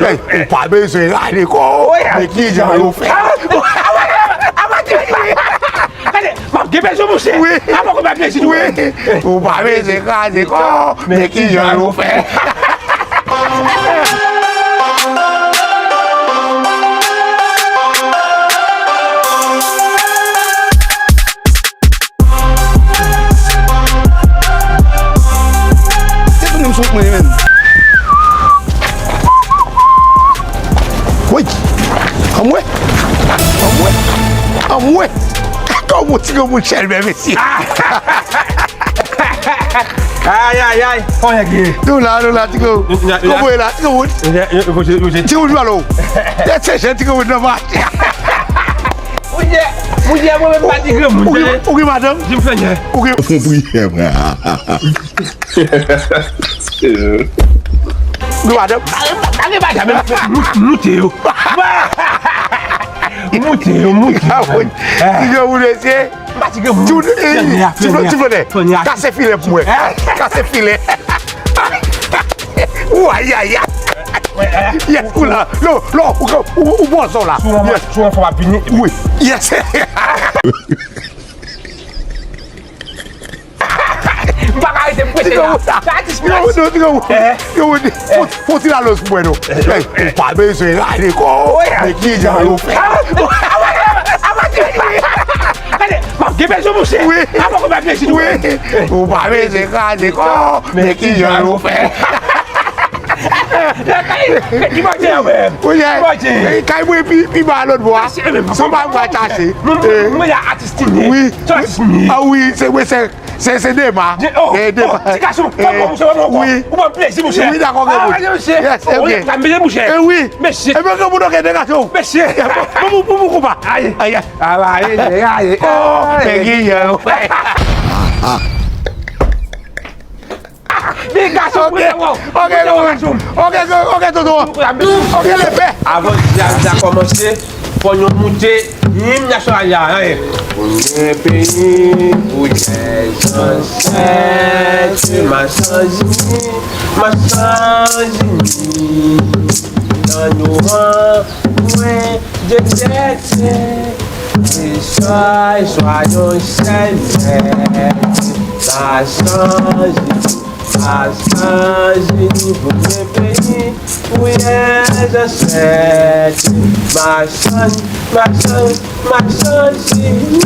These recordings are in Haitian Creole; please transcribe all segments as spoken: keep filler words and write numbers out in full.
Ou pa bezwen rale kò w, men kijan yo fè. Gade, m ap gen bezwen, monchè. Wi. Apa konbyen plezi nou? Wi. Ou pa bezwen kraze kò, men kijan yo fè. Se tounen m sou wout mwen, menm. Woy! Anmwe! Anmwe! Anmwe! Kòman ti granmoun chèlbè, mesye! Ay, ay, ay! Kòman nèg ye? Nou la, nou la, ti granmoun. Kòman w ye la, ti granmoun? Ti granmoun jwe alò. Tèt se jèn, ti granmoun nan mache. Mounye, mounye, mwen menm pa di granmoun, ou gen, tande? Ou gen madanm? Di m fè nyen. Ou gen, ou gen madanm? Moute yo. Moute yo, moute yo. Ti granmoun, mesye. M pa ti granmoun. Ti flonè, ti flonè. Kase filè pou mwen. Kase filè. Ou ayayay. Yes, ou la. Non, non, ou, ou, ou bon zò la. Yes. Sou yon fwa vini. Wi. Yes. M pa ka rete m preche la. Sa atis mwen. Yo, yo, yo, yo, fon, fon ti laloz pou mwen, non. Ou pa bezwen rale kò w, men kijan yo fè. Gade, m ap gen bezwen, monchè. Wi. Apa konbyen plezi nou? Wi. Ou pa bezwen kraze kò, men kijan yo fè. Ki manje a, menm? Ki manje? Kay mwen pi, pi ba lòt bò a. Sa pa m va chache. Mwen, mwen, atis Tine. Wi. Se atis mwen ye. Ah wi, se, wi, se, se, se Dema. Oh, Dema. Ti gason, fè m, monchè, fè m ankò. Wi. Ou ban m plezi, monchè. Wi, dakò, ok. Yes, ok. Ou ka m beze, monchè. Eh wi. Mesye. Eh ben, granmoun, ok, de gason. Mesye. Bon, bon, bon, bon, konpa. Ayi. Ayi. Ayi, ayi, ayi. Oh, men kijan yo fè. Big up, ok, ok, ok, ok, tonton. Ok, leve. Avan dyaz la kòmanse, fò nou moute im nasyonal la, hein. Premye peyi pou lèzansèt, machann Jimmy, machann Jimmy. Nan nou an, mwen, de tèt. Swa, swa yon sèl tèt. Machann Jimmy, machann Jimmy, pou mwen peyi, pou lèzansèt. Machann, machann, machann Jimmy.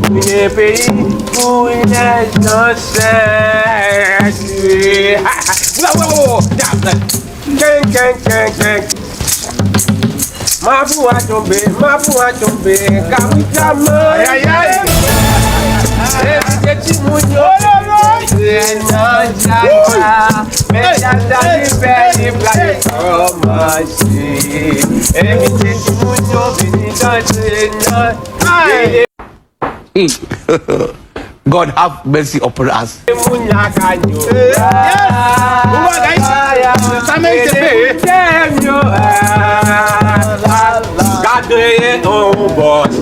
Pou mwen peyi, pou lèzansèt. Bravo, bravo, bravo. Keng, keng, keng, keng. Mapou a tonbe, mapou a tonbe, kabrit la manje. Ay, ay, ay. Envite timoun yo vin danse nan dyaz la. Men dyaz la li fè li pral kòmanse. Envite timoun yo vin danse nan God have mercy upon us. Moun lakay yo. Yes! Bon bagay. Sa merite peye. Gade yon bòs.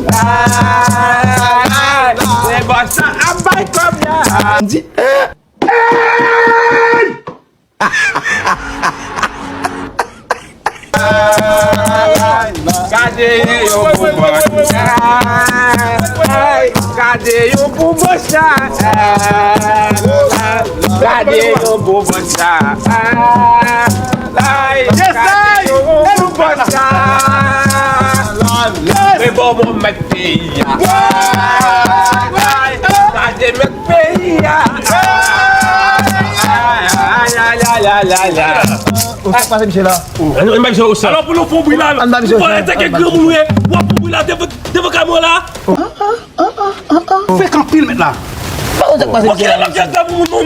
Se bòs sa ap bay kòb la. M di, eh! Gade yon bon bòs. Gade yon bon bòs. Gade yon bon bòs. Gade yon bon bòs. Men bon, bon, mèt peyi a. Gade mèt peyi a. Ay, ay, ay, ay, ay, ay. Ou sa k pase misye la? Ann bay misye osa. Alò pou nou fè yon bri la. Ann bay misye osa. Ou pa teke granmoun ou ye. W ap fè yon bri la devan, devan kay mwen la. Fèk anpil mèt la. Pa konn sa k pase misye la.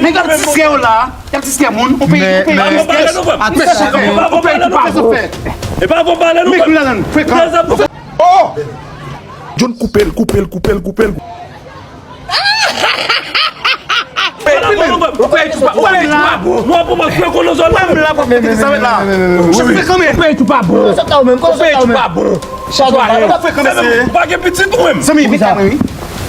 Nèg ap distrè yo la. Y ap distrè moun. Ou peyi, ou peyi ap distrè. Ou peyi tou pa bon. E pa bon pale nou. Met nou ladann. Frekan. Oh! John, koupe l, koupe l, koupe l, koupe l. Ou peye tou pa bon. Ou peye tou pa bon. Ou peye tou pa bon. Ou peye tou pa bon. Ou peye tou pa bon. Ou pa gen pitit ou menm. Zanmi, vin kay mwen, wi.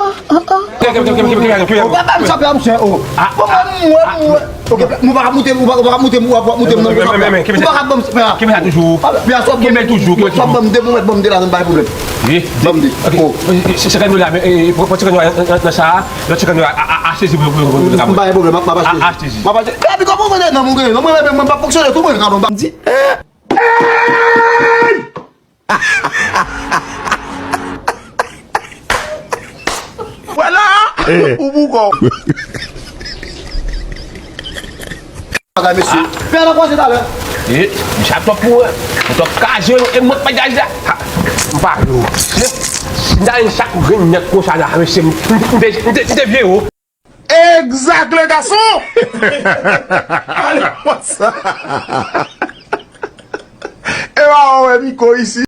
Ou pa ba m chanpè a, msye, o. Bon, mwen, mwen, mwen. Ok, nou pa ka moute, nou pa, nou pa ka moute, nou pa ka moute, non, chanpè a. Ou pa ka ban m chanpè a. Kenbe sa toujou. Kenbe l toujou, kenbe l toujou. Ban m de, ban m de ladan, pa gen pwoblèm. Ban m de. Ok. Se, se kan nou la, men, pran ti kan nou la nan sa, lòt ti kan nou la, a, a, a, sezi pou, pou, pou, pou, m pa gen pwoblèm, m ap, m ap achte. A, a, sezi. M ap achte. Epi kòman mwen nan moun gen, non, mwen, mwen, mwen pa fonksyone tou, mwen, m di, Vwala! Ou boukò. Bagay, mesye. Fè nan kwaze talè. E, misye ap twòp pou mwen. Mwen twòp kaze, e mwen pa djaj la. Ha, m pa yo. Si m ta jwenn chak grenn nèg konsa la, mesye, m, m, m te, m te, m te vye yo. Exact, le garçon! Ale, what's up? E pa wè Miko isi.